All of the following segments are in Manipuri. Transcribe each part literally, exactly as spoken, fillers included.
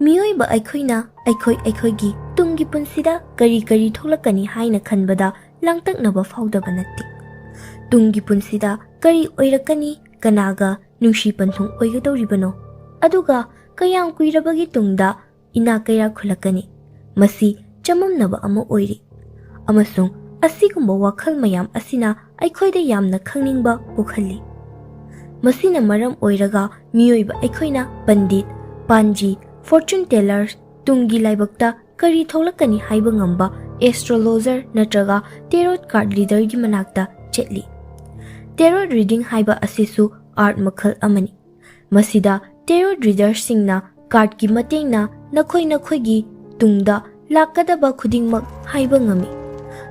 ꯃꯤꯑꯣꯏꯕ ꯑꯩꯈꯣꯏꯅ ꯑꯩꯈꯣꯏ ꯑꯩꯈꯣꯏꯒꯤ ꯇꯨꯡꯒꯤ ꯄꯨꯟꯁꯤꯗ ꯀꯔꯤ ꯀꯔꯤ ꯊꯣꯛꯂꯛꯀꯅꯤ ꯍꯥꯏꯅ ꯈꯟꯕꯗ ꯂꯥꯡꯇꯛꯅꯕ ꯐꯥꯎꯗꯕ ꯅꯠꯇꯦ꯫ ꯇꯨꯡꯒꯤ ꯄꯨꯟꯁꯤꯗ ꯀꯔꯤ ꯑꯣꯏꯔꯛꯀꯅꯤ, ꯀꯅꯥꯒ ꯅꯨꯡꯁꯤ ꯄꯟꯊꯨꯡ ꯑꯣꯏꯒꯗꯧꯔꯤꯕꯅꯣ, ꯑꯗꯨꯒ ꯀꯌꯥꯝ ꯀꯨꯏꯔꯕꯒꯤ ꯇꯨꯡꯗ ꯏꯅꯥꯛ ꯀꯩꯔꯥꯛ ꯈꯨꯜꯂꯛꯀꯅꯤ, ꯃꯁꯤ ꯆꯃꯝꯅꯕ ꯑꯃ ꯑꯣꯏꯔꯤ꯫ ꯑꯃꯁꯨꯡ ꯑꯁꯤꯒꯨꯝꯕ ꯋꯥꯈꯜ ꯃꯌꯥꯝ ꯑꯁꯤꯅ ꯑꯩꯈꯣꯏꯗ ꯌꯥꯝꯅ ꯈꯪꯅꯤꯡꯕ ꯄꯣꯛꯍꯜꯂꯤ꯫ ꯃꯁꯤꯅ ꯃꯔꯝ ꯑꯣꯏꯔꯒ ꯃꯤꯑꯣꯏꯕ ꯑꯩꯈꯣꯏꯅ ꯄꯟꯗꯤꯠ, ꯄꯥꯟꯖꯤ, ꯐꯣꯔꯆꯨꯟ ꯇꯦꯂꯔ, ꯇꯨꯡꯒꯤ ꯂꯥꯏꯕꯛꯇ ꯀꯔꯤ ꯊꯣꯛꯂꯛꯀꯅꯤ ꯍꯥꯏꯕ ꯉꯝꯕ ꯑꯦꯁꯇ꯭ꯔꯣꯂꯣꯖꯔ ꯅꯠꯇ꯭ꯔꯒ ꯇꯦꯔꯣꯠ ꯀꯥꯔꯗ ꯔꯤꯗꯔꯒꯤ ꯃꯅꯥꯛꯇ ꯆꯠꯂꯤ꯫ ꯇꯦꯔꯣꯠ ꯔꯤꯗꯤꯡ ꯍꯥꯏꯕ ꯑꯁꯤꯁꯨ ꯑꯥꯔꯠ ꯃꯈꯜ ꯑꯃꯅꯤ꯫ ꯃꯁꯤꯗ ꯇꯦꯔꯣꯠ ꯔꯤꯗꯔꯁꯤꯡꯅ ꯀꯥꯔꯗꯀꯤ ꯃꯇꯦꯡꯅ ꯅꯈꯣꯏ ꯅꯈꯣꯏꯒꯤ ꯇꯨꯡꯗ ꯂꯥꯛꯀꯗꯕ ꯈꯨꯗꯤꯡꯃꯛ ꯍꯥꯏꯕ ꯉꯝꯃꯤ꯫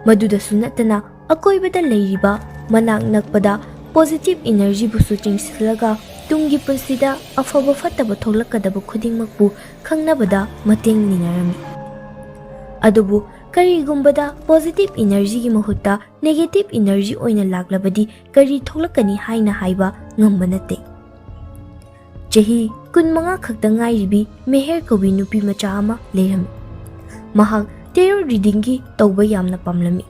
ꯃꯗꯨꯗꯁꯨ ꯅꯠꯇꯅ ꯑꯀꯣꯏꯕꯗ ꯂꯩꯔꯤꯕ ꯃꯅꯥꯛ ꯅꯛꯄꯗ ꯄꯣꯖꯤꯇꯤꯚ ꯏꯅꯔꯖꯤꯕꯨꯁꯨ ꯆꯤꯡꯁꯤꯜꯂꯒ ꯇꯨꯡꯒꯤ ꯄꯨꯟꯁꯤꯗ ꯑꯐꯕ ꯐꯠꯇꯕ ꯊꯣꯛꯂꯛꯀꯗꯕ ꯈꯨꯗꯤꯡꯃꯛꯄꯨ ꯈꯪꯅꯕꯗ ꯃꯇꯦꯡ ꯃꯤꯅꯔꯝꯃꯤ꯫ ꯑꯗꯨꯕꯨ ꯀꯔꯤꯒꯨꯝꯕꯗ ꯄꯣꯖꯤꯇꯤꯚ ꯏꯅꯔꯖꯤꯒꯤ ꯃꯍꯨꯠꯇ ꯅꯦꯒꯦꯇꯤꯚ ꯏꯅꯔꯖꯤ ꯑꯣꯏꯅ ꯂꯥꯛꯂꯕꯗꯤ ꯀꯔꯤ ꯊꯣꯛꯂꯛꯀꯅꯤ ꯍꯥꯏꯅ ꯍꯥꯏꯕ ꯉꯝꯕ ꯅꯠꯇꯦ꯫ ꯆꯍꯤ ꯀꯨꯟꯃꯉꯥ ꯈꯛꯇ ꯉꯥꯏꯔꯤꯕꯤ ꯃꯦꯍꯦꯔ ꯀꯧꯕꯤ ꯅꯨꯄꯤ ꯃꯆꯥ ꯑꯃ ꯂꯩꯔꯝꯃꯤ꯫ ꯃꯍꯥꯛ ꯇꯦꯔꯣꯠ ꯔꯤꯗꯤꯡꯒꯤ ꯇꯧꯕ ꯌꯥꯝꯅ ꯄꯥꯝꯂꯝꯃꯤ꯫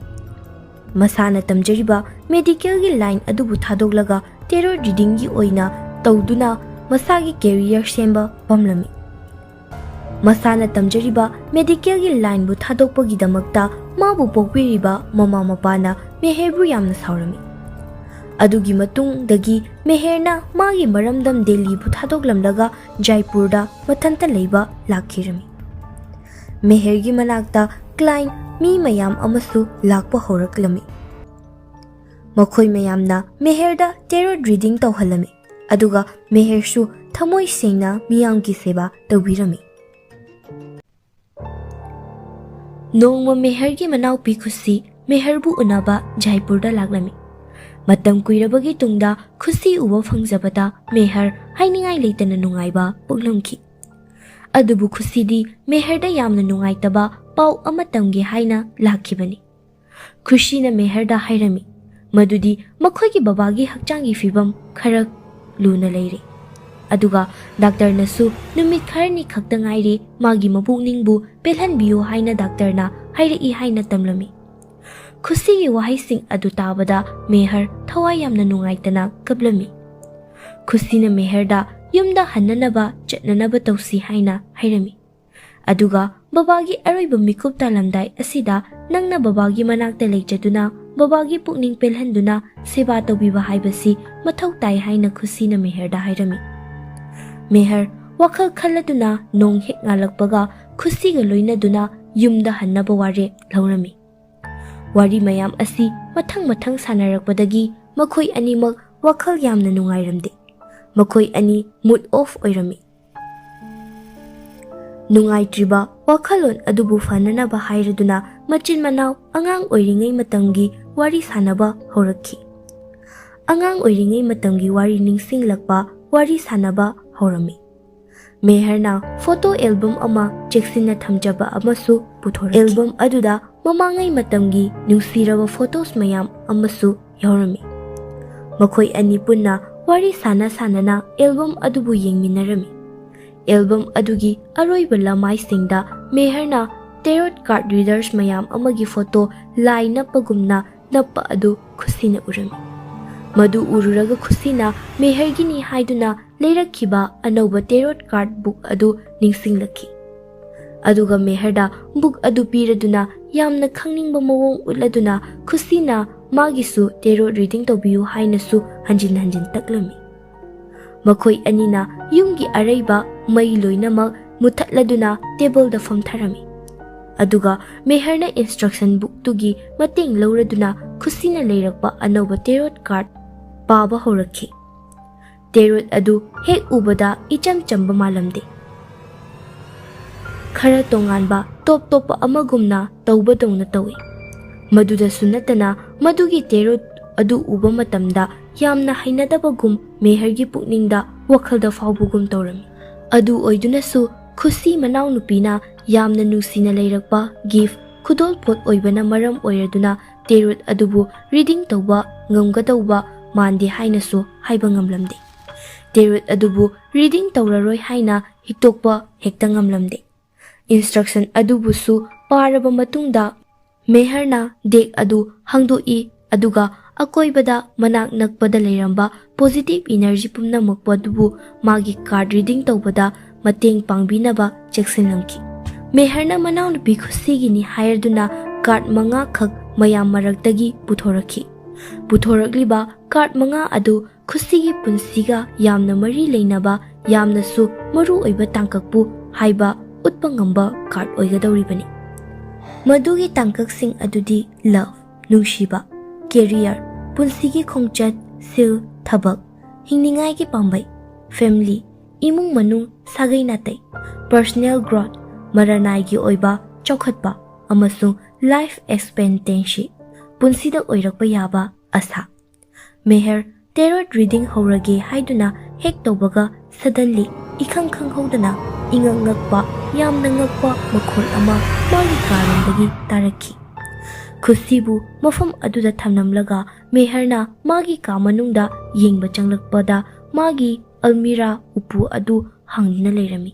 ꯃꯁꯥꯅ ꯇꯝꯖꯔꯤꯕ ꯃꯦꯗꯤꯀꯦꯜꯒꯤ ꯂꯥꯏꯟ ꯑꯗꯨꯕꯨ ꯊꯥꯗꯣꯛꯂꯒ ꯇꯦꯔꯣꯠ ꯔꯤꯗꯤꯡꯒꯤ ꯑꯣꯏꯅ ꯇꯧꯗꯨꯅ ꯃꯁꯥꯒꯤ ꯀꯦꯔꯤꯌꯔ ꯁꯦꯝꯕ ꯄꯥꯝꯂꯝꯃꯤ꯫ ꯃꯁꯥꯅ ꯇꯝꯖꯔꯤꯕ ꯃꯦꯗꯤꯀꯦꯜꯒꯤ ꯂꯥꯏꯟꯕꯨ ꯊꯥꯗꯣꯛꯄꯒꯤꯗꯃꯛꯇ ꯃꯥꯕꯨ ꯄꯣꯛꯄꯤꯔꯤꯕ ꯃꯃꯥ ꯃꯄꯥꯅ ꯃꯦꯍꯦꯔꯕꯨ ꯌꯥꯝꯅ ꯁꯥꯎꯔꯝꯃꯤ꯫ ꯑꯗꯨꯒꯤ ꯃꯇꯨꯡꯗꯒꯤ ꯃꯦꯍꯦꯔꯅ ꯃꯥꯒꯤ ꯃꯔꯝꯗꯝ ꯗꯦꯜꯂꯤꯕꯨ ꯊꯥꯗꯣꯛꯂꯝꯂꯒ ꯖꯥꯏꯄꯨꯔꯗ ꯃꯊꯟꯇ ꯂꯩꯕ ꯂꯥꯛꯈꯤꯔꯝꯃꯤ꯫ ꯃꯦꯍꯦꯔꯒꯤ ꯃꯅꯥꯛꯇ ꯀ꯭ꯂꯥꯏꯟ ꯃꯤ ꯃꯌꯥꯝ ꯑꯃꯁꯨ ꯂꯥꯛꯄ ꯍꯧꯔꯛꯂꯝꯃꯤ꯫ ꯃꯈꯣꯏ ꯃꯌꯥꯝꯅ ꯃꯦꯍꯦꯔꯗ ꯇꯦꯔꯣꯠ ꯔꯤꯗꯤꯡ ꯇꯧꯍꯜꯂꯝꯃꯤ, ꯑꯗꯨꯒ ꯃꯦꯍꯦꯔꯁꯨ ꯊꯃꯣꯏ ꯁꯦꯡꯅ ꯃꯤꯌꯥꯝꯒꯤ ꯁꯦꯕꯥ ꯇꯧꯕꯤꯔꯝꯃꯤ꯫ ꯅꯣꯡꯃ ꯃꯦꯍꯦꯔꯒꯤ ꯃꯅꯥꯎꯄꯤ ꯈꯨꯁꯤ ꯃꯦꯍꯦꯔꯕꯨ ꯎꯅꯕ ꯖꯥꯏꯄꯨꯔꯗ ꯂꯥꯛꯂꯝꯃꯤ꯫ ꯃꯇꯝ ꯀꯨꯏꯔꯕꯒꯤ ꯇꯨꯡꯗ ꯈꯨꯁꯤ ꯎꯕ ꯐꯪꯖꯕꯗ ꯃꯦꯍꯦꯔ ꯍꯥꯏꯅꯤꯡꯉꯥꯏ ꯂꯩꯇꯅ ꯅꯨꯡꯉꯥꯏꯕ ꯄꯣꯛꯂꯝꯈꯤ꯫ ꯑꯗꯨꯕꯨ ꯈꯨꯁꯤꯗꯤ ꯃꯦꯍꯦꯔꯗ ꯌꯥꯝꯅ ꯅꯨꯡꯉꯥꯏꯇꯕ ꯄꯥꯎ ꯑꯃ ꯇꯝꯒꯦ ꯍꯥꯏꯅ ꯂꯥꯛꯈꯤꯕꯅꯤ꯫ ꯈꯨꯁꯤꯅ ꯃꯦꯍꯦꯔꯗ ꯍꯥꯏꯔꯝꯃꯤ ꯃꯗꯨꯗꯤ ꯃꯈꯣꯏꯒꯤ ꯕꯕꯥꯒꯤ ꯍꯛꯆꯥꯡꯒꯤ ꯐꯤꯕꯝ ꯈꯔ ꯂꯨꯅ ꯂꯩꯔꯦ꯫ ꯑꯗꯨꯒ ꯗꯥꯛꯇꯔꯅꯁꯨ ꯅꯨꯃꯤꯠ ꯈꯔꯅꯤ ꯈꯛꯇ ꯉꯥꯏꯔꯤ, ꯃꯥꯒꯤ ꯃꯄꯨꯛꯅꯤꯡꯕꯨ ꯄꯦꯜꯍꯟꯕꯤꯌꯨ ꯍꯥꯏꯅ ꯗꯥꯛꯇꯔꯅ ꯍꯥꯏꯔꯛꯏ ꯍꯥꯏꯅ ꯇꯝꯂꯝꯃꯤ꯫ ꯈꯨꯁꯤꯒꯤ ꯋꯥꯍꯩꯁꯤꯡ ꯑꯗꯨ ꯇꯥꯕꯗ ꯃꯦꯍꯔ ꯊꯋꯥꯏ ꯌꯥꯝꯅ ꯅꯨꯡꯉꯥꯏꯇꯅ ꯀꯞꯂꯝꯃꯤ꯫ ꯈꯨꯁꯤꯅ ꯃꯦꯍꯔꯗ ꯌꯨꯝꯗ ꯍꯟꯅꯅꯕ ꯆꯠꯅꯅꯕ ꯇꯧꯁꯤ ꯍꯥꯏꯅ ꯍꯥꯏꯔꯝꯃꯤ꯫ ꯑꯗꯨꯒ ꯕꯕꯥꯒꯤ ꯑꯔꯣꯏꯕ ꯃꯤꯀꯨꯞ ꯇꯥꯂꯝꯗꯥꯏ ꯑꯁꯤꯗ ꯅꯪꯅ ꯕꯕꯥꯒꯤ ꯃꯅꯥꯛꯇ ꯂꯩꯖꯗꯨꯅ ꯕꯕꯥꯒꯤ ꯄꯨꯛꯅꯤꯡ ꯄꯦꯜꯍꯟꯗꯨꯅ ꯁꯦꯕꯥ ꯇꯧꯕꯤꯕ ꯍꯥꯏꯕꯁꯤ ꯃꯊꯧ ꯇꯥꯏ ꯍꯥꯏꯅ ꯈꯨꯁꯤꯅ ꯃꯦꯍꯔꯗ ꯍꯥꯏꯔꯝꯃꯤ꯫ ꯃꯦꯍꯔ ꯋꯥꯈꯜ ꯈꯜꯂꯗꯨꯅ ꯅꯣꯡ ꯍꯦꯛ ꯉꯥꯜꯂꯛꯄꯒ ꯈꯨꯁꯤꯒ ꯂꯣꯏꯅꯗꯨꯅ ꯌꯨꯝꯗ ꯍꯟꯅꯕ ꯋꯥꯔꯦꯞ ꯂꯧꯔꯝꯃꯤ꯫ ꯋꯥꯔꯤ ꯃꯌꯥꯝ ꯑꯁꯤ ꯃꯊꯪ ꯃꯊꯪ ꯁꯥꯟꯅꯔꯛꯄꯗꯒꯤ ꯃꯈꯣꯏ ꯑꯅꯤꯃꯛ ꯋꯥꯈꯜ ꯌꯥꯝꯅ ꯅꯨꯡꯉꯥꯏꯔꯝꯗꯦ꯫ ꯃꯈꯣꯏ ꯑꯅꯤ mood off ꯑꯣꯏꯔꯝꯃꯤ꯫ ꯅꯨꯡꯉꯥꯏꯇ꯭ꯔꯤꯕ ꯋꯥꯈꯜꯂꯣꯟ ꯑꯗꯨꯕꯨ ꯐꯅꯅꯕ ꯍꯥꯏꯔꯗꯨꯅ ꯃꯆꯤꯟ ꯃꯅꯥꯎ ꯑꯉꯥꯡ ꯑꯣꯏꯔꯤꯉꯩ ꯃꯇꯝꯒꯤ ꯋꯥꯔꯤ ꯁꯥꯟꯅꯕ ꯍꯧꯔꯛꯈꯤ꯫ ꯑꯉꯥꯡ ꯑꯣꯏꯔꯤꯉꯩ ꯃꯇꯝꯒꯤ ꯋꯥꯔꯤ ꯅꯤꯡꯁꯤꯡꯂꯛꯄ ꯋꯥꯔꯤ ꯁꯥꯟꯅꯕ ꯍꯧꯔꯝꯃꯤ꯫ ꯃꯦꯍꯔꯅ ꯐꯣꯇꯣ ꯑꯦꯜꯕꯝ ꯑꯃ ꯆꯦꯛꯁꯤꯟꯅ ꯊꯝꯖꯕ ꯑꯃꯁꯨ ꯄꯨꯊꯣꯔꯛꯈꯤ꯫ ꯑꯦꯜꯕꯝ ꯑꯗꯨꯗ ꯃꯃꯥꯡꯉꯩ ꯃꯇꯝꯒꯤ ꯅꯨꯡꯁꯤꯔꯕ ꯐꯣꯇꯣꯁ ꯃꯌꯥꯝ ꯑꯃꯁꯨ ꯌꯥꯎꯔꯝꯃꯤ꯫ ꯃꯈꯣꯏ ꯑꯅꯤ ꯄꯨꯟꯅ ꯋꯥꯔꯤ ꯁꯥꯟꯅ ꯁꯥꯟꯅꯅ ꯑꯦꯜꯕꯝ ꯑꯗꯨꯕꯨ ꯌꯦꯡꯃꯤꯟꯅꯔꯝꯃꯤ꯫ ꯑꯦꯜꯕꯝ ꯑꯗꯨꯒꯤ ꯑꯔꯣꯏꯕ ꯂꯃꯥꯏꯁꯤꯡꯗ ꯃꯦꯍꯔꯅ ꯇꯦꯔꯣꯠ ꯀꯥꯔꯗ ꯔꯤꯗꯔꯁ ꯃꯌꯥꯝ ꯑꯃꯒꯤ ꯐꯣꯇꯣ ꯂꯥꯏ ꯅꯞꯄꯒꯨꯝꯅ ꯅꯞꯄ ꯑꯗꯨ ꯈꯨꯁꯤꯅ ꯎꯔꯝꯃꯤ꯫ ꯃꯗꯨ ꯎꯔꯨꯔꯒ ꯈꯨꯁꯤꯅ ꯃꯦꯍꯔꯒꯤꯅꯤ ꯍꯥꯏꯗꯨꯅ ꯂꯩꯔꯛꯈꯤꯕ ꯑꯅꯧꯕ ꯇꯦꯔꯣꯠ ꯀꯥꯔꯗ ꯕꯨꯛ ꯑꯗꯨ ꯅꯤꯡꯁꯤꯡꯂꯛꯈꯤ꯫ ꯑꯗꯨꯒ ꯃꯦꯍꯔꯗ ꯕꯨꯛ ꯑꯗꯨ ꯄꯤꯔꯗꯨꯅ ꯌꯥꯝꯅ ꯈꯪꯅꯤꯡꯕ ꯃꯑꯣꯡ ꯎꯠꯂꯗꯨꯅ ꯈꯨꯁꯤꯅ ꯃꯥꯒꯤꯁꯨ ꯇꯦꯔꯣꯠ ꯔꯤꯗꯤꯡ ꯇꯧꯕꯤꯌꯨ ꯍꯥꯏꯅꯁꯨ ꯍꯟꯖꯤꯟ ꯍꯟꯖꯤꯟ ꯇꯛꯂꯝꯃꯤ꯫ ꯃꯈꯣꯏ ꯑꯅꯤꯅ ꯌꯨꯝꯒꯤ ꯑꯔꯩꯕ ꯃꯩ ꯂꯣꯏꯅꯃꯛ ꯃꯨꯊꯠꯂꯗꯨꯅ ꯇꯦꯕꯜꯗ ꯐꯝꯊꯔꯝꯃꯤ꯫ ꯑꯗꯨꯒ ꯃꯦꯍꯔꯅ ꯏꯟꯁꯇ꯭ꯔꯛꯁꯟ ꯕꯨꯛꯇꯨꯒꯤ ꯃꯇꯦꯡ ꯂꯧꯔꯗꯨꯅ ꯈꯨꯁꯤꯅ ꯂꯩꯔꯛꯄ ꯑꯅꯧꯕ ꯇꯦꯔꯣꯠ ꯀꯥꯔꯗ ꯄꯥꯕ ꯍꯧꯔꯛꯈꯤ꯫ ꯇꯦꯔꯣꯠ ꯑꯗꯨ ꯍꯦꯛ ꯎꯕꯗ ꯏꯆꯝ ꯆꯝꯕ ꯃꯥꯜꯂꯝꯗꯦ꯫ ꯈꯔ ꯇꯣꯉꯥꯟꯕ ꯇꯣꯞ ꯇꯣꯞꯄ ꯑꯃꯒꯨꯝꯅ ꯇꯧꯕꯗꯧꯅ ꯇꯧꯏ꯫ ꯃꯗꯨꯗꯁꯨ ꯅꯠꯇꯅ ꯃꯗꯨꯒꯤ ꯇꯦꯔꯣꯠ ꯑꯗꯨ ꯎꯕ ꯃꯇꯝꯗ ꯌꯥꯝꯅ ꯍꯩꯅꯗꯕꯒꯨꯝ ꯃꯦꯍꯔꯒꯤ ꯄꯨꯛꯅꯤꯡꯗ ꯋꯥꯈꯜꯗ ꯐꯥꯎꯕꯒꯨꯝ ꯇꯧꯔꯝꯃꯤ꯫ ꯑꯗꯨ ꯑꯣꯏꯗꯨꯅꯁꯨ ꯈꯨꯁꯤ ꯃꯅꯥꯎꯅꯨꯄꯤꯅ ꯌꯥꯝꯅ ꯅꯨꯡꯁꯤꯅ ꯂꯩꯔꯛꯄ ꯒꯤꯐ ꯈꯨꯗꯣꯜꯄꯣꯠ ꯑꯣꯏꯕꯅ ꯃꯔꯝ ꯑꯣꯏꯔꯗꯨꯅ ꯇꯦꯔꯣꯠ ꯑꯗꯨꯕꯨ ꯔꯤꯗꯤꯡ ꯇꯧꯕ ꯉꯝꯒꯗꯧꯕ ꯃꯥꯟꯗꯦ ꯍꯥꯏꯅꯁꯨ ꯍꯥꯏꯕ ꯉꯝꯂꯝꯗꯦ꯫ ꯇꯦꯔꯣꯠ ꯑꯗꯨꯕꯨ ꯔꯤꯗꯤꯡ ꯇꯧꯔꯔꯣꯏ ꯍꯥꯏꯅ ꯍꯤꯛꯇꯣꯛꯄ ꯍꯦꯛꯇ ꯉꯝꯂꯝꯗꯦ꯫ ꯏꯟꯁꯇ꯭ꯔꯛꯁꯟ ꯑꯗꯨꯕꯨꯁꯨ ꯄꯥꯔꯕ ꯃꯇꯨꯡꯗ ꯃꯦꯍꯔꯅ ꯗꯦꯛ ꯑꯗꯨ ꯍꯥꯡꯗꯣꯛꯏ, ꯑꯗꯨꯒ ꯑꯀꯣꯏꯕꯗ ꯃꯅꯥꯛ ꯅꯛꯄꯗ ꯂꯩꯔꯝꯕ ꯄꯣꯖꯤꯇꯤꯚ ꯏꯅꯔꯖꯤ ꯄꯨꯝꯅꯃꯛꯄꯨ ꯑꯗꯨꯕꯨ ꯃꯥꯒꯤ ꯀꯥꯔꯗ ꯔꯤꯗꯤꯡ ꯇꯧꯕꯗ ꯃꯇꯦꯡ ꯄꯥꯡꯕꯤꯅꯕ ꯆꯦꯛꯁꯤꯟꯂꯝꯈꯤ꯫ ꯃꯦꯍꯔꯅ ꯃꯅꯥꯎꯅꯨꯄꯤ ꯈꯨꯁꯤꯒꯤꯅꯤ ꯍꯥꯏꯔꯗꯨꯅ ꯀꯥꯔꯗ ꯃꯉꯥꯈꯛ ꯃꯌꯥꯝ ꯃꯔꯛꯇꯒꯤ ꯄꯨꯊꯣꯔꯛꯈꯤ꯫ ꯄꯨꯊꯣꯔꯛꯂꯤꯕ ꯀꯥꯔꯗ ꯃꯉꯥ ꯑꯗꯨ ꯈꯨꯁꯤꯒꯤ ꯄꯨꯟꯁꯤꯒ ꯌꯥꯝꯅ ꯃꯔꯤ ꯂꯩꯅꯕ, ꯌꯥꯝꯅꯁꯨ ꯃꯔꯨ ꯑꯣꯏꯕ ꯇꯥꯡꯀꯛꯄꯨ ꯍꯥꯏꯕ ꯎꯠꯄ ꯉꯝꯕ ꯀꯥꯔꯗ ꯑꯣꯏꯒꯗꯧꯔꯤꯕꯅꯤ꯫ ꯃꯗꯨꯒꯤ ꯇꯥꯡꯀꯛꯁꯤꯡ ꯑꯗꯨꯗꯤ ꯂꯚ, ꯅꯨꯡꯁꯤꯕ, ꯀꯦꯔꯤꯌꯔ, ꯄꯨꯟꯁꯤꯒꯤ ꯈꯣꯡꯆꯠ, ꯁꯤꯜ, ꯊꯕꯛ, ꯍꯤꯡꯅꯤꯡꯉꯥꯏꯒꯤ ꯄꯥꯝꯕꯩ, ꯐꯦꯃꯤꯂꯤ, ꯏꯃꯨꯡ ꯃꯅꯨꯡ, ꯁꯥꯒꯩ ꯅꯥꯇꯩ, ꯄꯔꯁꯣꯅꯦꯜ ꯒ꯭ꯔꯣꯊ, ꯃꯔꯅꯥꯏꯒꯤ ꯑꯣꯏꯕ ꯆꯥꯎꯈꯠꯄ, ꯑꯃꯁꯨꯡ ꯂꯥꯏꯐ ꯑꯦꯛꯁꯄꯦꯛꯇꯦꯟꯁꯤ, ꯄꯨꯟꯁꯤꯗ ꯑꯣꯏꯔꯛꯄ ꯌꯥꯕ ꯑꯁꯥ꯫ ꯃꯦꯍꯔ ꯇꯦꯔꯣꯠ ꯔꯤꯗꯤꯡ ꯍꯧꯔꯒꯦ ꯍꯥꯏꯗꯨꯅ ꯍꯦꯛ ꯇꯧꯕꯒ, ꯁꯗꯟꯂꯤ, ꯏꯈꯪ ꯈꯪꯍꯧꯗꯅ, ꯏꯉꯛ ꯉꯛꯄ, ꯌꯥꯝꯅ ꯉꯛꯄ ꯃꯈꯣꯜ ꯑꯃ ꯃꯥꯒꯤ ꯀꯥꯔꯣꯝꯗꯒꯤ ꯇꯥꯔꯛꯈꯤ꯫ ꯈꯨꯁꯤꯕꯨ ꯃꯐꯝ ꯑꯗꯨꯗ ꯊꯝꯂꯝꯂꯒ ꯃꯦꯍꯔꯅ ꯃꯥꯒꯤ ꯀꯥ ꯃꯅꯨꯡꯗ ꯌꯦꯡꯕ ꯆꯪꯂꯛꯄꯗ ꯃꯥꯒꯤ ꯑꯜꯃꯤꯔꯥ ꯎꯄꯨ ꯑꯗꯨ ꯍꯥꯡꯗꯨꯅ ꯂꯩꯔꯝꯃꯤ꯫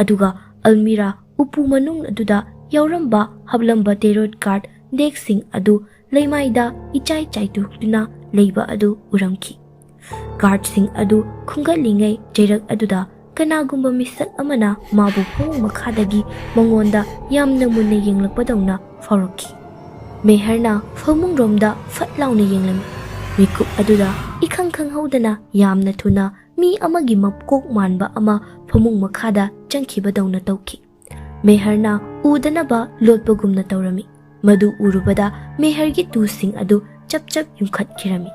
ꯑꯗꯨꯒ ꯑꯜꯃꯤꯔꯥ ꯎꯄꯨ ꯃꯅꯨꯡ ꯑꯗꯨꯗ ꯌꯥꯎꯔꯝꯕ ꯍꯥꯞꯂꯝꯕ ꯇꯦꯔꯣꯠ ꯀꯥꯔꯗ ꯗꯦꯛꯁꯤꯡ ꯑꯗꯨ ꯂꯩꯃꯥꯏꯗ ꯏꯆꯥꯏ ꯆꯥꯏꯊꯣꯛꯇꯨꯅ ꯂꯩꯕ ꯑꯗꯨ ꯎꯔꯝꯈꯤ꯫ ꯀꯥꯔꯗꯁꯤꯡ ꯑꯗꯨ ꯈꯨꯝꯒꯠꯂꯤꯉꯩ ꯆꯩꯔꯛ ꯑꯗꯨꯗ ꯀꯅꯥꯒꯨꯝꯕ ꯃꯤꯁꯛ ꯑꯃꯅ ꯃꯥꯕꯨ ꯐꯃꯨꯡ ꯃꯈꯥꯗꯒꯤ ꯃꯉꯣꯟꯗ ꯌꯥꯝꯅ ꯃꯨꯟꯅ ꯌꯦꯡꯂꯛꯄꯗꯧꯅ ꯐꯥꯎꯔꯛꯈꯤ꯫ ꯃꯦꯍꯔꯅ ꯐꯃꯨꯡꯔꯣꯝꯗ ꯐꯠ ꯂꯥꯎꯅ ꯌꯦꯡꯂꯝꯃꯤ꯫ ꯃꯤꯀꯨꯞ ꯑꯗꯨꯗ ꯏꯈꯪ ꯈꯪꯍꯧꯗꯅ ꯌꯥꯝꯅ ꯊꯨꯅ ꯃꯤ ꯑꯃꯒꯤ ꯃꯀꯣꯛ ꯃꯥꯟꯕ ꯑꯃ ꯐꯃꯨꯡ ꯃꯈꯥꯗ ꯆꯪꯈꯤꯕꯗꯧꯅ ꯇꯧꯈꯤ꯫ ꯃꯦꯍꯔꯅ ꯎꯗꯅꯕ ꯂꯣꯠꯄꯒꯨꯝꯅ ꯇꯧꯔꯝꯃꯤ꯫ ꯃꯗꯨ ꯎꯔꯨꯕꯗ ꯃꯦꯍꯔꯒꯤ ꯇꯨꯁꯤꯡ ꯑꯗꯨ ꯆꯞ ꯆꯞ ꯌꯨꯡꯈꯠꯈꯤꯔꯝꯃꯤ꯫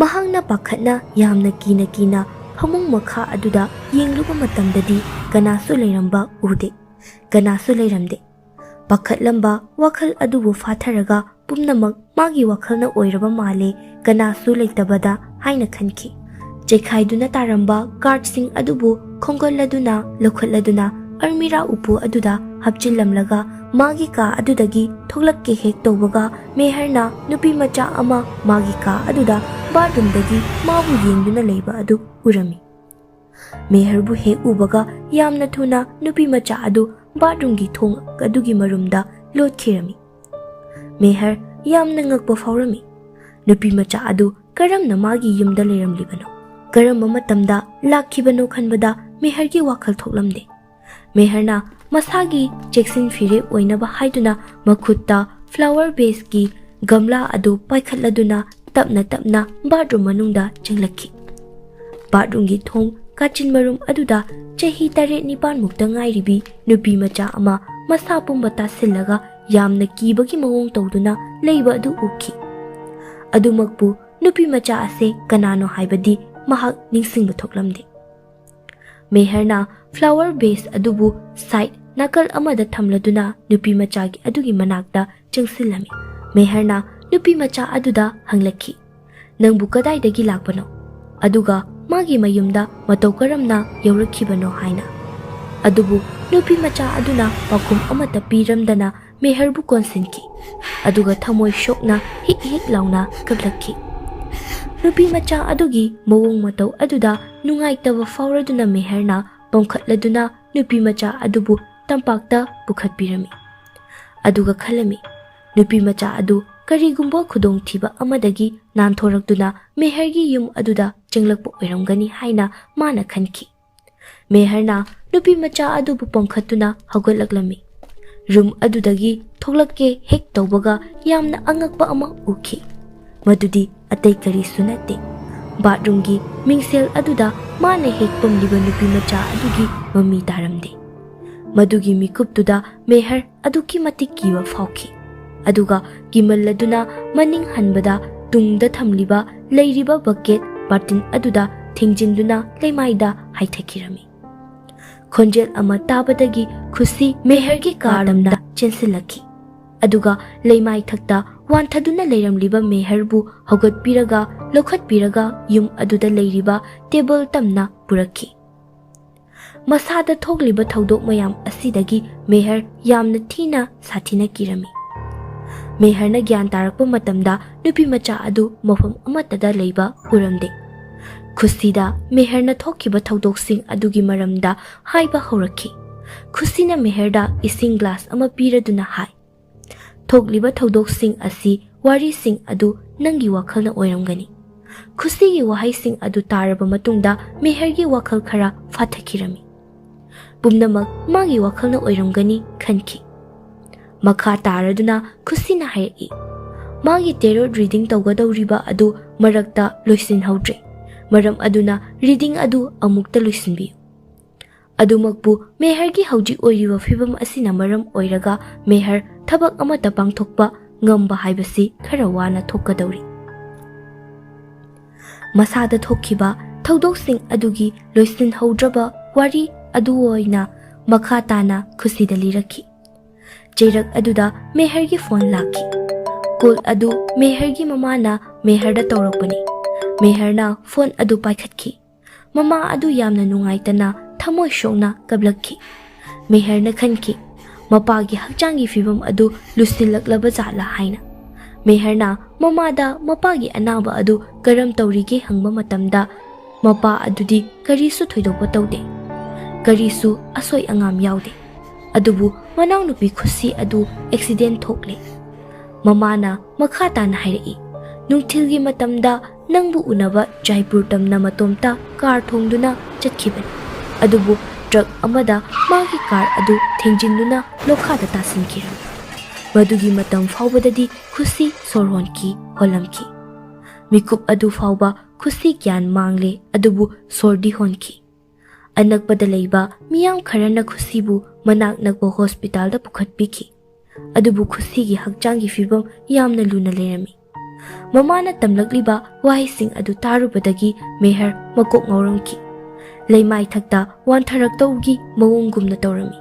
ꯃꯍꯥꯛꯅ ꯄꯥꯈꯠꯅ ꯌꯥꯝꯅ ꯀꯤꯅ ꯀꯤꯅ ꯐꯃꯨꯡ ꯃꯈꯥ ꯑꯗꯨꯗ ꯌꯦꯡꯂꯨꯕ ꯃꯇꯝꯗꯗꯤ ꯀꯅꯥꯁꯨ ꯂꯩꯔꯝꯕ ꯎꯗꯦ꯫ ꯀꯅꯥꯁꯨ ꯂꯩꯔꯝꯗꯦ꯫ ꯄꯥꯈꯠꯂꯝꯕ ꯋꯥꯈꯜ ꯑꯗꯨꯕꯨ ꯐꯥꯊꯔꯒ ꯄꯨꯝꯅꯃꯛ ꯃꯥꯒꯤ ꯋꯥꯈꯜꯅ ꯑꯣꯏꯔꯕ ꯃꯥꯜꯂꯦ, ꯀꯅꯥꯁꯨ ꯂꯩꯇꯕꯗ ꯍꯥꯏꯅ ꯈꯟꯈꯤ꯫ ꯆꯩꯈꯥꯏꯗꯨꯅ ꯇꯥꯔꯝꯕ ꯀꯥꯔꯗꯁꯤꯡ ꯑꯗꯨꯕꯨ ꯈꯣꯝꯒꯠꯂꯗꯨꯅ ꯂꯧꯈꯠꯂꯗꯨꯅ ꯑꯜꯃꯤꯔꯥ ꯎꯄꯨ ꯑꯗꯨꯗ ꯍꯥꯞꯆꯤꯜꯂꯝꯂꯒ ꯃꯥꯒꯤ ꯀꯥ ꯑꯗꯨꯗꯒꯤ ꯊꯣꯛꯂꯛꯀꯦ ꯍꯦꯛ ꯇꯧꯕꯒ, ꯃꯦꯍꯔꯅ ꯅꯨꯄꯤ ꯃꯆꯥ ꯑꯃ ꯃꯥꯒꯤ ꯀꯥ ꯑꯗꯨꯗ ꯕꯥꯠꯔꯨꯝꯗꯒꯤ ꯃꯥꯕꯨ ꯌꯦꯡꯗꯨꯅ ꯂꯩꯕ ꯑꯗꯨ ꯎꯔꯝꯃꯤ꯫ ꯃꯦꯍꯔꯕꯨ ꯍꯦꯛ ꯎꯕꯒ ꯌꯥꯝꯅ ꯊꯨꯅ ꯅꯨꯄꯤ ꯃꯆꯥ ꯑꯗꯨ ꯕꯥꯠꯔꯨꯝꯒꯤ ꯊꯣꯡ ꯑꯗꯨꯒꯤ ꯃꯔꯨꯝꯗ ꯂꯣꯠꯈꯤꯔꯝꯃꯤ꯫ ꯃꯦꯍꯔ ꯌꯥꯝꯅ ꯉꯛꯄ ꯐꯥꯎꯔꯝꯃꯤ꯫ ꯅꯨꯄꯤ ꯃꯆꯥ ꯑꯗꯨ ꯀꯔꯝꯅ ꯃꯥꯒꯤ ꯌꯨꯝꯗ ꯂꯩꯔꯝꯂꯤꯕꯅꯣ? ꯀꯔꯝꯕ ꯃꯇꯝꯗ ꯂꯥꯛꯈꯤꯕꯅꯣ ꯈꯟꯕꯗ ꯃꯦꯍꯔꯒꯤ ꯋꯥꯈꯜ ꯊꯣꯛꯂꯝꯗꯦ꯫ ꯃꯦꯍꯔꯅ ꯃꯁꯥꯒꯤ ꯆꯦꯛꯁꯤꯟ ꯐꯤꯔꯦꯞ ꯑꯣꯏꯅꯕ ꯍꯥꯏꯗꯨꯅ ꯃꯈꯨꯠꯇ ꯐ꯭ꯂꯥꯋꯔ ꯚꯦꯁꯀꯤ ꯒꯝꯂꯥ ꯑꯗꯨ ꯄꯥꯏꯈꯠꯂꯗꯨꯅ ꯇꯞꯅ ꯇꯞꯅ ꯕꯥꯠꯔꯨꯝ ꯃꯅꯨꯡꯗ ꯆꯪꯂꯛꯈꯤ꯫ ꯕꯥꯠꯔꯨꯝꯒꯤ ꯊꯣꯡ ꯀꯥꯆꯤꯟ ꯃꯔꯨꯝ ꯑꯗꯨꯗ ꯆꯍꯤ ꯇꯔꯦꯠ ꯅꯤꯄꯥꯟꯃꯨꯛꯇ ꯉꯥꯏꯔꯤꯕꯤ ꯅꯨꯄꯤ ꯃꯆꯥ ꯑꯃ ꯃꯁꯥ ꯄꯨꯝꯕ ꯇꯥꯁꯤꯜꯂꯒ ꯌꯥꯝꯅ ꯀꯤꯕꯒꯤ ꯃꯑꯣꯡ ꯇꯧꯗꯨꯅ ꯂꯩꯕ ꯑꯗꯨ ꯎꯈꯤ꯫ ꯑꯗꯨꯃꯛꯄꯨ ꯅꯨꯄꯤ ꯃꯆꯥ ꯑꯁꯦ ꯀꯅꯥꯅꯣ ꯍꯥꯏꯕꯗꯤ ꯃꯍꯥꯛ ꯅꯤꯡꯁꯤꯡꯕ ꯊꯣꯛꯂꯝꯗꯦ꯫ ꯃꯦꯍꯔꯅ ꯐ꯭ꯂꯥꯋꯔ ꯚꯦꯁ ꯑꯗꯨꯕꯨ ꯁꯥꯏꯠ ꯅꯥꯀꯜ ꯑꯃꯗ ꯊꯝꯂꯗꯨꯅ ꯅꯨꯄꯤ ꯃꯆꯥꯒꯤ ꯑꯗꯨꯒꯤ ꯃꯅꯥꯛꯇ ꯆꯪꯁꯤꯜꯂꯝꯃꯤ꯫ ꯃꯦꯍꯔꯅ ꯅꯨꯄꯤ ꯃꯆꯥ ꯑꯗꯨꯗ ꯍꯪꯂꯛꯈꯤ, "ꯅꯪꯕꯨ ꯀꯗꯥꯏꯗꯒꯤ ꯂꯥꯛꯄꯅꯣ? ꯑꯗꯨꯒ ꯃꯥꯒꯤ ꯃꯌꯨꯝꯗ ꯃꯇꯧ ꯀꯔꯝꯅ ꯌꯧꯔꯛꯈꯤꯕꯅꯣ?" ꯍꯥꯏꯅ꯫ ꯑꯗꯨꯕꯨ ꯅꯨꯄꯤ ꯃꯆꯥ ꯑꯗꯨꯅ ꯄꯥꯎꯈꯨꯝ ꯑꯃꯠꯇ ꯄꯤꯔꯝꯗꯅ ꯃꯦꯍꯔꯕꯨ ꯀꯣꯟꯁꯤꯟꯈꯤ꯫ ꯑꯗꯨꯒ ꯊꯃꯣꯏ ꯁꯣꯛꯅ ꯍꯤꯛ ꯍꯤꯛ ꯂꯥꯎꯅ ꯀꯞꯂꯛꯈꯤ꯫ ꯅꯨꯄꯤ ꯃꯆꯥ ꯑꯗꯨꯒꯤ ꯃꯑꯣꯡ ꯃꯇꯧ ꯑꯗꯨꯗ ꯅꯨꯡꯉꯥꯏꯇꯕ ꯐꯥꯎꯔꯗꯨꯅ ꯃꯦꯍꯔꯅ ꯄꯣꯝꯈꯠꯂꯗꯨꯅ ꯅꯨꯄꯤ ꯃꯆꯥ ꯑꯗꯨꯕꯨ ꯇꯝꯄꯥꯛꯇ ꯄꯨꯈꯠꯄꯤꯔꯝꯃꯤ꯫ ꯑꯗꯨꯒ ꯈꯜꯂꯝꯃꯤ, ꯅꯨꯄꯤ ꯃꯆꯥ ꯑꯗꯨ ꯀꯔꯤꯒꯨꯝꯕ ꯈꯨꯗꯣꯡꯊꯤꯕ ꯑꯃꯗꯒꯤ ꯅꯥꯟꯊꯣꯔꯛꯇꯨꯅ ꯃꯦꯍꯔꯒꯤ ꯌꯨꯝ ꯑꯗꯨꯗ ꯆꯪꯂꯛꯄ ꯑꯣꯏꯔꯝꯒꯅꯤ ꯍꯥꯏꯅ ꯃꯥꯅ ꯈꯟꯈꯤ꯫ ꯃꯦꯍꯔꯅ ꯅꯨꯄꯤ ꯃꯆꯥ ꯑꯗꯨꯕꯨ ꯄꯣꯝꯈꯠꯇꯨꯅ ꯍꯧꯒꯠꯂꯛꯂꯝꯃꯤ꯫ ꯔꯨꯝ ꯑꯗꯨꯗꯒꯤ ꯊꯣꯛꯂꯛꯀꯦ ꯍꯦꯛ ꯇꯧꯕꯒ ꯌꯥꯝꯅ ꯑꯉꯛꯄ ꯑꯃ ꯎꯈꯤ꯫ ꯃꯗꯨꯗꯤ ꯑꯇꯩ ꯀꯔꯤꯁꯨ ꯅꯠꯇꯦ, ꯕꯥꯠꯔꯨꯝꯒꯤ ꯃꯤꯡꯁꯦꯜ ꯑꯗꯨꯗ ꯃꯥꯅ ꯍꯦꯛ ꯄꯝꯂꯤꯕ ꯅꯨꯄꯤ ꯃꯆꯥ ꯑꯗꯨꯒꯤ ꯃꯃꯤ ꯇꯥꯔꯝꯗꯦ꯫ ꯃꯗꯨꯒꯤ ꯃꯤꯀꯨꯞꯇꯨꯗ ꯃꯦꯍꯔ ꯑꯗꯨꯛꯀꯤ ꯃꯇꯤꯛ ꯀꯤꯕ ꯐꯥꯎꯈꯤ꯫ ꯑꯗꯨꯒ ꯀꯤꯃꯜꯂꯗꯨꯅ ꯃꯅꯤꯡ ꯍꯟꯕꯗ ꯇꯨꯡꯗ ꯊꯝꯂꯤꯕ ꯂꯩꯔꯤꯕ ꯕꯛꯀꯦꯠ ꯕꯥꯔꯇꯤꯟ ꯑꯗꯨꯗ ꯊꯦꯡꯖꯤꯟꯗꯨꯅ ꯂꯩꯃꯥꯏꯗ ꯍꯥꯏꯊꯈꯤꯔꯝꯃꯤ꯫ ꯈꯣꯟꯖꯦꯜ ꯑꯃ ꯇꯥꯕꯗꯒꯤ ꯈꯨꯁꯤ ꯃꯦꯍꯔꯒꯤ ꯀꯥ ꯇꯝꯅ ꯆꯦꯟꯁꯤꯜꯂꯛꯈꯤ꯫ ꯑꯗꯨꯒ ꯂꯩꯃꯥꯏ ꯊꯛꯇ ꯋꯥꯟꯊꯗꯨꯅ ꯂꯩꯔꯝꯂꯤꯕ ꯃꯦꯍꯔꯕꯨ ꯍꯧꯒꯠꯄꯤꯔꯒ ꯂꯧꯈꯠꯄꯤꯔꯒ ꯌꯨꯝ ꯑꯗꯨꯗ ꯂꯩꯔꯤꯕ ꯇꯦꯕꯜ ꯇꯝꯅ ꯄꯨꯔꯛꯈꯤ꯫ ꯃꯁꯥꯗ ꯊꯣꯛꯂꯤꯕ ꯊꯧꯗꯣꯛ ꯃꯌꯥꯝ ꯑꯁꯤꯗꯒꯤ ꯃꯦꯍꯔ ꯌꯥꯝꯅ ꯊꯤꯅ ꯁꯥꯊꯤꯅ ꯀꯤꯔꯝꯃꯤ꯫ ꯃꯦꯍꯔꯅ ꯒ꯭ꯌꯥꯟ ꯇꯥꯔꯛꯄ ꯃꯇꯝꯗ ꯅꯨꯄꯤ ꯃꯆꯥ ꯑꯗꯨ ꯃꯐꯝ ꯑꯃꯠꯇꯗ ꯂꯩꯕ ꯎꯔꯝꯗꯦ꯫ ꯈꯨꯁꯤꯗ ꯃꯦꯍꯔꯅ ꯊꯣꯛꯈꯤꯕ ꯊꯧꯗꯣꯛꯁꯤꯡ ꯑꯗꯨꯒꯤ ꯃꯔꯝꯗ ꯍꯥꯏꯕ ꯍꯧꯔꯛꯈꯤ꯫ ꯈꯨꯁꯤꯅ ꯃꯦꯍꯔꯗ ꯏꯁꯤꯡ ꯒ꯭ꯂꯥꯁ ꯑꯃ ꯄꯤꯔꯗꯨꯅ ꯍꯥꯏ, "ꯊꯣꯛꯂꯤꯕ ꯊꯧꯗꯣꯛꯁꯤꯡ ꯑꯁꯤ ꯋꯥꯔꯤꯁꯤꯡ ꯑꯗꯨ ꯅꯪꯒꯤ ꯋꯥꯈꯜꯅ ꯑꯣꯏꯔꯝꯒꯅꯤ꯫" ꯈꯨꯁꯤꯒꯤ ꯋꯥꯍꯩꯁꯤꯡ ꯑꯗꯨ ꯇꯥꯔꯕ ꯃꯇꯨꯡꯗ ꯃꯦꯍꯔꯒꯤ ꯋꯥꯈꯜ ꯈꯔ ꯐꯥꯊꯈꯤꯔꯝꯃꯤ꯫ ꯄꯨꯝꯅꯃꯛ ꯃꯥꯒꯤ ꯋꯥꯈꯜꯅ ꯑꯣꯏꯔꯝꯒꯅꯤ ꯈꯟꯈꯤ꯫ ꯃꯈꯥ ꯇꯥꯔꯗꯨꯅ ꯈꯨꯁꯤꯅ ꯍꯥꯏꯔꯛꯏ, ꯃꯥꯒꯤ tarot reading ꯇꯧꯒꯗꯧꯔꯤꯕ ꯑꯗꯨ ꯃꯔꯛꯇ ꯂꯣꯏꯁꯤꯟꯍꯧꯗ꯭ꯔꯦ꯫ ꯃꯔꯝ ꯑꯗꯨꯅ reading ꯑꯗꯨ ꯑꯃꯨꯛꯇ ꯂꯣꯏꯁꯤꯟꯕꯤꯌꯨ꯫ ꯑꯗꯨꯃꯛꯄꯨ ꯃꯦꯍꯔꯒꯤ ꯍꯧꯖꯤꯛ ꯑꯣꯏꯔꯤꯕ ꯐꯤꯕꯝ ꯑꯁꯤꯅ ꯃꯔꯝ ꯑꯣꯏꯔꯒ ꯃꯦꯍꯔ ꯊꯕꯛ ꯑꯃꯠꯇ ꯄꯥꯡꯊꯣꯛꯄ ꯉꯝꯕ ꯍꯥꯏꯕꯁꯤ ꯈꯔ ꯋꯥꯅ ꯊꯣꯛꯀꯗꯧꯔꯤ꯫ ꯃꯁꯥꯗ ꯊꯣꯛꯈꯤꯕ ꯊꯧꯗꯣꯛꯁꯤꯡ ꯑꯗꯨꯒꯤ ꯂꯣꯏꯁꯤꯟꯍꯧꯗ꯭ꯔꯕ ꯋꯥꯔꯤ ꯑꯗꯨ ꯑꯣꯏꯅ ꯃꯈꯥ ꯇꯥꯅ ꯈꯨꯁꯤꯗ ꯂꯤꯔꯛꯈꯤ꯫ ꯆꯩꯔꯛ ꯑꯗꯨꯗ ꯃꯦꯍꯔꯒꯤ ꯐꯣꯟ ꯂꯥꯛꯈꯤ꯫ ꯀꯣꯜ ꯑꯗꯨ ꯃꯦꯍꯔꯒꯤ ꯃꯃꯥꯅ ꯃꯦꯍꯔꯗ ꯇꯧꯔꯛꯄꯅꯤ꯫ ꯃꯦꯍꯔꯅ ꯐꯣꯟ ꯑꯗꯨ ꯄꯥꯏꯈꯠꯈꯤ꯫ ꯃꯃꯥ ꯑꯗꯨ ꯌꯥꯝꯅ ꯅꯨꯡꯉꯥꯏꯇꯅ ꯊꯃꯣꯏ ꯁꯣꯛꯅ ꯀꯞꯂꯛꯈꯤ꯫ ꯃꯦꯍꯔꯅ ꯈꯟꯈꯤ, ꯃꯄꯥꯒꯤ ꯍꯛꯆꯥꯡꯒꯤ ꯐꯤꯕꯝ ꯑꯗꯨ ꯂꯨꯁꯤꯜꯂꯛꯂꯕ ꯖꯥꯠꯂꯥ ꯍꯥꯏꯅ꯫ ꯃꯦꯍꯔꯅ ꯃꯃꯥꯗ ꯃꯄꯥꯒꯤ ꯑꯅꯥꯕ ꯑꯗꯨ ꯀꯔꯝ ꯇꯧꯔꯤꯒꯦ ꯍꯪꯕ ꯃꯇꯝꯗ, ꯃꯄꯥ ꯑꯗꯨꯗꯤ ꯀꯔꯤꯁꯨ ꯊꯣꯏꯗꯣꯛꯄ ꯇꯧꯗꯦ, ꯀꯔꯤꯁꯨ ꯑꯁꯣꯏ ꯑꯉꯥꯝ ꯌꯥꯎꯗꯦ, ꯑꯗꯨꯕꯨ ꯃꯅꯥꯎꯅꯨꯄꯤ ꯈꯨꯁꯤ ꯑꯗꯨ ꯑꯦꯛꯁꯤꯗꯦꯟ ꯊꯣꯛꯂꯦ꯫ ꯃꯃꯥꯅ ꯃꯈꯥ ꯇꯥꯅ ꯍꯥꯏꯔꯛꯏ, ꯅꯨꯡꯊꯤꯜꯒꯤ ꯃꯇꯝꯗ ꯅꯪꯕꯨ ꯎꯅꯕ ꯖꯥꯏꯄꯨꯔ ꯇꯝꯅ ꯃꯇꯣꯝꯇ ꯀꯥꯔ ꯊꯣꯡꯗꯨꯅ ꯆꯠꯈꯤꯕꯅꯤ꯫ ꯑꯗꯨꯕꯨ ꯇ꯭ꯔꯛ ꯑꯃꯗ ꯃꯥꯒꯤ ꯀꯥꯔ ꯑꯗꯨ ꯊꯦꯡꯖꯤꯟꯗꯨꯅ ꯂꯣꯈꯥꯗ ꯇꯥꯁꯤꯟꯈꯤꯔꯝꯃꯤ꯫ ꯃꯗꯨꯒꯤ ꯃꯇꯝ ꯐꯥꯎꯕꯗꯗꯤ ꯈꯨꯁꯤ ꯁꯣꯔ ꯍꯣꯟꯈꯤ, ꯍꯣꯜꯂꯝꯈꯤ꯫ ꯃꯤꯀꯨꯞ ꯑꯗꯨ ꯐꯥꯎꯕ ꯈꯨꯁꯤ ꯒ꯭ꯌꯥꯟ ꯃꯥꯡꯂꯦ, ꯑꯗꯨꯕꯨ ꯁꯣꯔꯗꯤ ꯍꯣꯟꯈꯤ꯫ ꯑꯅꯛꯄꯗ ꯂꯩꯕ ꯃꯤꯌꯥꯝ ꯈꯔꯅ ꯈꯨꯁꯤꯕꯨ ꯃꯅꯥꯛ ꯅꯛꯄ ꯍꯣꯁꯄꯤꯇꯥꯜꯗ ꯄꯨꯈꯠꯄꯤꯈꯤ꯫ ꯑꯗꯨꯕꯨ ꯈꯨꯁꯤꯒꯤ ꯍꯛꯆꯥꯡꯒꯤ ꯐꯤꯕꯝ ꯌꯥꯝꯅ ꯂꯨꯅ ꯂꯩꯔꯝꯃꯤ꯫ ꯃꯃꯥꯅ ꯇꯝꯂꯛꯂꯤꯕ ꯋꯥꯍꯩꯁꯤꯡ ꯑꯗꯨ ꯇꯥꯔꯨꯕꯗꯒꯤ ꯃꯦꯍꯔ ꯃꯀꯣꯛ ꯉꯥꯎꯔꯝꯈꯤ꯫ ꯂꯩꯃꯥꯏꯊꯛꯇ ꯋꯥꯟꯊꯔꯛꯇꯧꯒꯤ ꯃꯑꯣꯡꯒꯨꯝꯅ ꯇꯧꯔꯝꯃꯤ꯫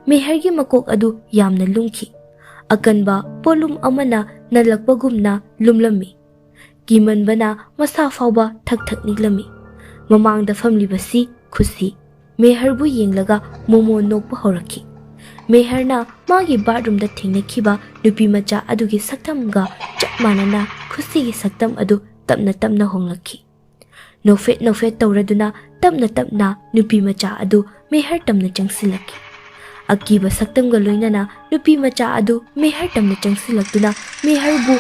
ꯃꯦꯍꯔꯒꯤ ꯃꯀꯣꯛ ꯑꯗꯨ ꯌꯥꯝꯅ ꯂꯨꯝꯈꯤ꯫ ꯑꯀꯟꯕ ꯄꯣꯠꯂꯨꯝ ꯑꯃꯅ ꯅꯜꯂꯛꯄꯒꯨꯝꯅ ꯂꯨꯝꯂꯝꯃꯤ꯫ ꯀꯤꯃꯟꯕꯅ ꯃꯁꯥ ꯐꯥꯎꯕ ꯊꯛ ꯊꯛ ꯅꯤꯛꯂꯝꯃꯤ꯫ ꯃꯃꯥꯡꯗ ꯐꯝꯂꯤꯕꯁꯤ ꯈꯨꯁꯤ꯫ ꯃꯦꯍꯔꯕꯨ ꯌꯦꯡꯂꯒ ꯃꯣꯃꯣ ꯅꯣꯛꯄ ꯍꯧꯔꯛꯈꯤ꯫ ꯃꯦꯍꯔꯅ ꯃꯥꯒꯤ ꯕꯥꯠꯔꯨꯝꯗ ꯊꯦꯡꯅꯈꯤꯕ ꯅꯨꯄꯤ ꯃꯆꯥ ꯑꯗꯨꯒꯤ ꯁꯛꯇꯝꯒ ꯆꯞ ꯃꯥꯟꯅꯅ ꯈꯨꯁꯤꯒꯤ ꯁꯛꯇꯝ ꯑꯗꯨ ꯇꯞꯅ ꯇꯞꯅ ꯍꯣꯡꯂꯛꯈꯤ꯫ ꯅꯣꯛꯐꯦꯠ ꯅꯣꯛꯐꯦꯠ ꯇꯧꯔꯗꯨꯅ ꯇꯞꯅ ꯇꯞꯅ ꯅꯨꯄꯤ ꯃꯆꯥ ꯑꯗꯨ ꯃꯦꯍꯔ ꯇꯝꯅ ꯆꯪꯁꯤꯜꯂꯛꯈꯤ꯫ ꯑꯀꯤꯕ ꯁꯛꯇꯝꯒ ꯂꯣꯏꯅꯅ ꯅꯨꯄꯤ ꯃꯆꯥ ꯑꯗꯨ ꯃꯦꯍꯔ ꯇꯝꯅ ꯆꯪꯁꯤꯜꯂꯛꯇꯨꯅ ꯃꯦꯍꯔꯕꯨ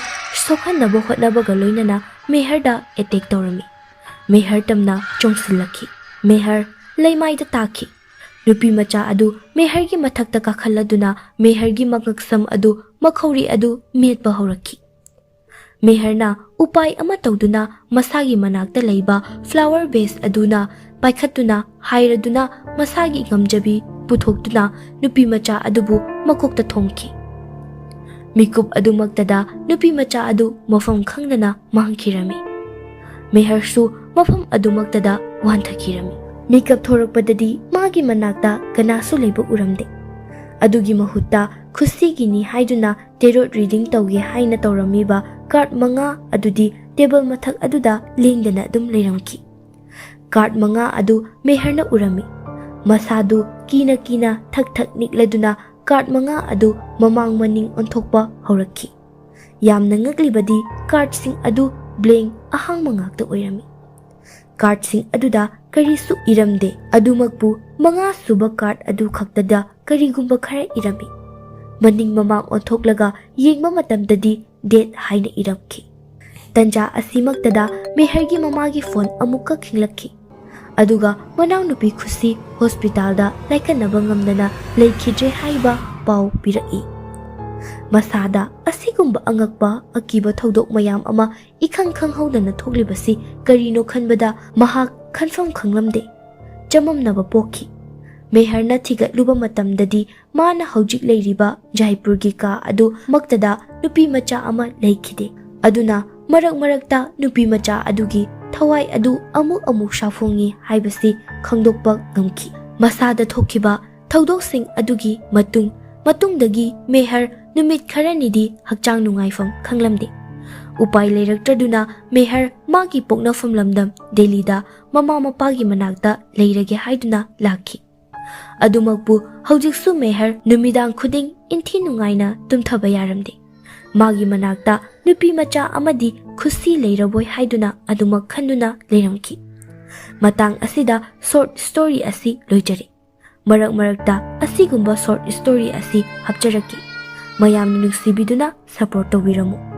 ꯁꯣꯛꯍꯟꯅꯕ ꯍꯣꯠꯅꯕꯒ ꯂꯣꯏꯅꯅ ꯃꯦꯍꯔꯗ ꯑꯦꯇꯦꯛ ꯇꯧꯔꯝꯃꯤ꯫ ꯃꯦꯍꯔ ꯇꯝꯅ ꯆꯣꯡꯁꯤꯜꯂꯛꯈꯤ꯫ ꯃꯦꯍꯔ ꯂꯩꯃꯥꯏꯗ ꯇꯥꯈꯤ꯫ ꯅꯨꯄꯤ ꯃꯆꯥ ꯑꯗꯨ ꯃꯦꯍꯔꯒꯤ ꯃꯊꯛꯇ ꯀꯥꯈꯠꯂꯗꯨꯅ ꯃꯦꯍꯔꯒꯤ ꯃꯉꯛꯁꯝ ꯑꯗꯨ ꯃꯈꯧꯔꯤ ꯑꯗꯨ ꯃꯦꯠꯄ ꯍꯧꯔꯛꯈꯤ꯫ ꯃꯦꯍꯔꯅ ꯎꯄꯥꯏ ꯑꯃ ꯇꯧꯗꯨꯅ ꯃꯁꯥꯒꯤ ꯃꯅꯥꯛꯇ ꯂꯩꯕ ꯐ꯭ꯂꯥꯋꯔ ꯚꯦꯁ ꯑꯗꯨꯅ ꯄꯥꯏꯈꯠꯇꯨꯅ ꯍꯥꯏꯔꯗꯨꯅ ꯃꯁꯥꯒꯤ ꯉꯝꯖꯕꯤ ꯄꯨꯊꯣꯛꯇꯨꯅ ꯅꯨꯄꯤ ꯃꯆꯥ ꯑꯗꯨꯕꯨ ꯃꯀꯣꯛꯇ ꯊꯣꯝꯈꯤ꯫ ꯃꯤꯀꯨꯞ ꯑꯗꯨꯃꯛꯇꯗ ꯅꯨꯄꯤ ꯃꯆꯥ ꯑꯗꯨ ꯃꯐꯝ ꯈꯪꯗꯅ ꯃꯥꯡꯈꯤꯔꯝꯃꯤ꯫ ꯃꯦꯍꯔꯁꯨ ꯃꯐꯝ ꯑꯗꯨꯃꯛꯇꯗ ꯋꯥꯟꯊꯈꯤꯔꯝꯃꯤ꯫ ꯃꯤꯀꯞ ꯊꯣꯔꯛꯄꯗꯗꯤ ꯃꯥꯒꯤ ꯃꯅꯥꯛꯇ ꯀꯅꯥꯁꯨ ꯂꯩꯕ ꯎꯔꯝꯗꯦ꯫ ꯑꯗꯨꯒꯤ ꯃꯍꯨꯠꯇ ꯈꯨꯁꯤꯒꯤꯅꯤ ꯍꯥꯏꯗꯨꯅ ꯇꯦꯔꯣꯠ ꯔꯤꯗꯤꯡ ꯇꯧꯒꯦ ꯍꯥꯏꯅ ꯇꯧꯔꯝꯃꯤꯕ ꯀꯥꯔꯗ ꯃꯉꯥ ꯑꯗꯨꯗꯤ ꯇꯦꯕꯜ ꯃꯊꯛ ꯑꯗꯨꯗ ꯂꯦꯡꯗꯅ ꯑꯗꯨꯝ ꯂꯩꯔꯝꯈꯤ꯫ ꯀꯥꯔꯗ ꯃꯉꯥ ꯑꯗꯨ ꯃꯦꯍꯔꯅ ꯎꯔꯝꯃꯤ꯫ ꯃꯁꯥꯗꯨ ꯀꯤꯅ ꯀꯤꯅ ꯊꯛ ꯊꯛ ꯅꯤꯛꯂꯗꯨꯅ ꯀꯥꯔꯗ ꯃꯉꯥ ꯑꯗꯨ ꯃꯃꯥꯡ ꯃꯅꯤꯡ ꯑꯣꯟꯊꯣꯛꯄ ꯍꯧꯔꯛꯈꯤ꯫ ꯌꯥꯝꯅ ꯉꯛꯂꯤꯕꯗꯤ ꯀꯥꯔꯗꯁꯤꯡ ꯑꯗꯨ ꯕ꯭ꯂꯦꯡ ꯑꯍꯥꯡꯕ ꯉꯥꯛꯇ ꯑꯣꯏꯔꯝꯃꯤ꯫ ꯀꯥꯔꯗꯁꯤꯡ ꯑꯗꯨꯗ ꯀꯔꯤꯁꯨ ꯏꯔꯝꯗꯦ꯫ ꯑꯗꯨꯃꯛꯄꯨ ꯃꯉꯥ ꯁꯨꯕ ꯀꯥꯔꯗ ꯑꯗꯨ ꯈꯛꯇꯗ ꯀꯔꯤꯒꯨꯝꯕ ꯈꯔ ꯏꯔꯝꯃꯤ꯫ ꯃꯅꯤꯡ ꯃꯃꯥꯡ ꯑꯣꯟꯊꯣꯛꯂꯒ ꯌꯦꯡꯕ ꯃꯇꯝꯗꯗꯤ ꯗꯦꯠ ꯍꯥꯏꯅ ꯏꯔꯝꯈꯤ꯫ ꯇꯟꯖꯥ ꯑꯁꯤꯃꯛꯇꯗ ꯃꯦꯍꯔꯒꯤ ꯃꯃꯥꯒꯤ ꯐꯣꯟ ꯑꯃꯨꯛꯀ ꯈꯤꯡꯂꯛꯈꯤ꯫ ꯑꯗꯨꯒ ꯃꯅꯥꯎꯅꯨꯄꯤ ꯈꯨꯁꯤ ꯍꯣꯁꯄꯤꯇꯥꯜꯗ ꯂꯥꯏꯀꯠꯅꯕ ꯉꯝꯗꯅ ꯂꯩꯈꯤꯗ꯭ꯔꯦ ꯍꯥꯏꯕ ꯄꯥꯎ ꯄꯤꯔꯛꯏ꯫ ꯃꯁꯥꯗ ꯑꯁꯤꯒꯨꯝꯕ ꯑꯉꯛꯄ ꯑꯀꯤꯕ ꯊꯧꯗꯣꯛ ꯃꯌꯥꯝ ꯑꯃ ꯏꯈꯪ ꯈꯪꯍꯧꯗꯅ ꯊꯣꯛꯂꯤꯕꯁꯤ ꯀꯔꯤꯅꯣ ꯈꯟꯕꯗ ꯃꯍꯥꯛ ꯈꯟꯐꯝ ꯈꯪꯂꯝꯗꯦ꯫ ꯆꯃꯝꯅꯕ ꯄꯣꯛꯈꯤ꯫ ꯃꯦꯍꯔꯅ ꯊꯤꯒꯠꯂꯨꯕ ꯃꯇꯝꯗꯗꯤ ꯃꯥꯅ ꯍꯧꯖꯤꯛ ꯂꯩꯔꯤꯕ ꯖꯥꯏꯄꯨꯔꯒꯤ ꯀꯥ ꯑꯗꯨ ꯃꯛꯇꯗ ꯅꯨꯄꯤ ꯃꯆꯥ ꯑꯃ ꯂꯩꯈꯤꯗꯦ꯫ ꯑꯗꯨꯅ ꯃꯔꯛ ꯃꯔꯛꯇ ꯅꯨꯄꯤ ꯃꯆꯥ ꯑꯗꯨꯒꯤ ꯊꯋꯥꯏ ꯑꯗꯨ ꯑꯃꯨꯛ ꯑꯃꯨꯛ ꯁꯥꯐꯣꯡꯉꯤ ꯍꯥꯏꯕꯁꯤ ꯈꯪꯗꯣꯛꯄ ꯉꯝꯈꯤ꯫ ꯃꯁꯥꯗ ꯊꯣꯛꯈꯤꯕ ꯊꯧꯗꯣꯛꯁꯤꯡ ꯑꯗꯨꯒꯤ ꯃꯇꯨꯡ ꯃꯇꯨꯡꯗꯒꯤ ꯃꯦꯍꯔ ꯅꯨꯃꯤꯠ ꯈꯔꯅꯤꯗꯤ ꯍꯛꯆꯥꯡ ꯅꯨꯡꯉꯥꯏꯐꯝ ꯈꯪꯂꯝꯗꯦ꯫ ꯎꯄꯥꯏ ꯂꯩꯔꯛꯇ꯭ꯔꯗꯨꯅ ꯃꯦꯍꯔ ꯃꯥꯒꯤ ꯄꯣꯛꯅꯐꯝ ꯂꯝꯗꯝ ꯗꯦꯜꯂꯤꯗ ꯃꯃꯥ ꯃꯄꯥꯒꯤ ꯃꯅꯥꯛꯇ ꯂꯩꯔꯒꯦ ꯍꯥꯏꯗꯨꯅ ꯂꯥꯛꯈꯤ꯫ ꯑꯗꯨꯃꯛꯄꯨ ꯍꯧꯖꯤꯛꯁꯨ ꯃꯦꯍꯔ ꯅꯨꯃꯤꯗꯥꯡ ꯈꯨꯗꯤꯡ ꯏꯟꯊꯤ ꯅꯨꯡꯉꯥꯏꯅ ꯇꯨꯝꯊꯕ ꯌꯥꯔꯝꯗꯦ꯫ ꯃꯥꯒꯤ ꯃꯅꯥꯛꯇ ꯅꯨꯄꯤ ꯃꯆꯥ ꯑꯃꯗꯤ ꯈꯨꯁꯤ ꯂꯩꯔꯕꯣꯏ ꯍꯥꯏꯗꯨꯅ ꯑꯗꯨꯃꯛ ꯈꯟꯗꯨꯅ ꯂꯩꯔꯝꯈꯤ꯫ ꯃꯇꯥꯡ ꯑꯁꯤꯗ ꯁꯣꯔꯠ ꯁ꯭ꯇꯣꯔꯤ ꯑꯁꯤ ꯂꯣꯏꯖꯔꯦ꯫ ꯃꯔꯛ ꯃꯔꯛꯇ ꯑꯁꯤꯒꯨꯝꯕ ꯁꯣꯔꯠ ꯁ꯭ꯇꯣꯔꯤ ꯑꯁꯤ ꯍꯥꯞꯆꯔꯛꯀꯦ꯫ ꯃꯌꯥꯝꯅ ꯅꯨꯡꯁꯤꯕꯤꯗꯨꯅ ꯁꯄꯣꯔꯠ ꯇꯧꯕꯤꯔꯝꯃꯨ꯫